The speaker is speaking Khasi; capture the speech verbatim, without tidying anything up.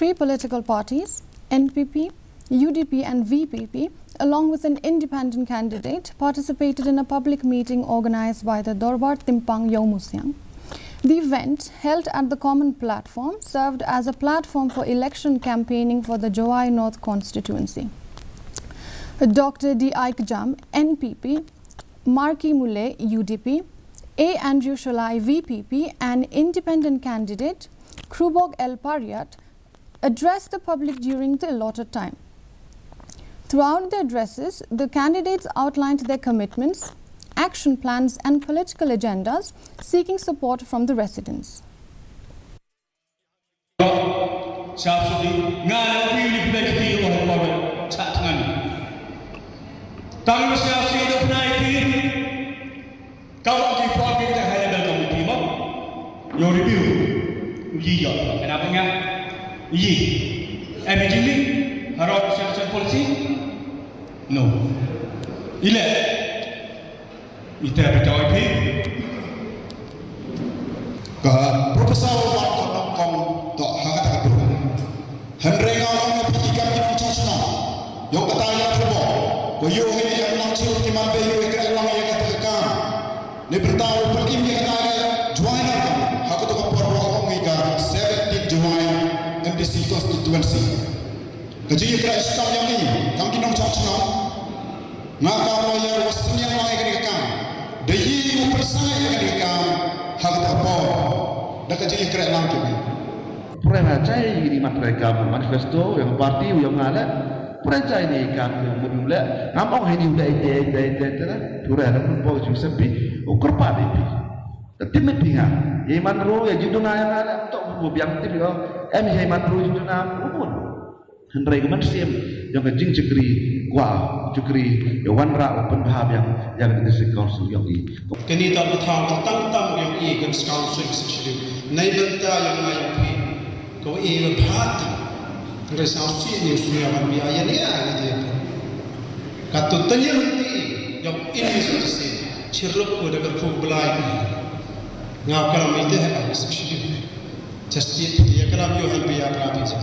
Three political parties, N P P, U D P and V P P, along with an independent candidate, participated in a public meeting organized by the Dorbar Timpang Ïewmusiang. The event, held at the common platform, served as a platform for election campaigning for the Jowai North constituency. Doctor D I Kjam, N P P, Marki Mule, U D P, A Andrew Sholai, V P P, and independent candidate Krubok L Pariat addressed the public during the allotted time. Throughout the addresses, the candidates outlined their commitments, action plans, and political agendas seeking support from the residents. Sha sudi nga na wi ni pina kiti yo ha pa cha tngan. Tang sha sudi do pina iti. Ka wa ki form ki ta high level committee mo. Yo review. Yi yo. Kenapa nga? Yi. Em jimmy. Harap selection policy. No. Ile. Ita bitaw iti. Ka Professor Mark Nongkong to ha kata ka tu. Hynrei nga ong ïa phi ki kam ki nongchong shnong. Ïong kata ïa ka bor. Ko ïoh hi ïa nang chil ki man be ïoh ïa ka lang ïa kata ka kam. Ni bynta u pynkim ïa kata ka Jowai na ka. Ha kata ka por ong ïa ka seventeen Jowai M D C constituency. Ka jingïakren stam ïa ngi kam ki nongchong shnong. Nga ka lawyer wa sniang lang ïa kane ka kam. Da yi u pynsangai ïa kane ka kam ha kata ka por. Da ka jingïakren lang ki. Pura na chai ïa kine mat rai kam manifesto ïa ka party ïa nga le. Pura chai ne kam ïa mudum le. Ngam ong hai ni u dei dei dei dei dei. Pura na pun po ju sepi. U kerpa dei pi. Tim pi nga. Ïa man ru ïa juduna ïa nga le. Tok bu biang tim ïa. Em ïa man ru juduna. Hynrei ka mynsiem jong ka jingshakri kwah shakri ïa wanrah u pynbha biang ïa ka District Council jong i. Kane ka thaw ka tang tam jong i ka District Council ka Sixth Schedule. Nei bynta ïa nga ïa phi ka i ka bha tam. Hynrei sa u sih ni u sih ïa wan bia ïa ni ïa ni. Ka tu tanya renti jong i ni sa u sih. Chirluk ku da ka khu belai. Nga ka lam ite ha ka Sixth Schedule. Just ïa ka lam ïa han bia ka bia.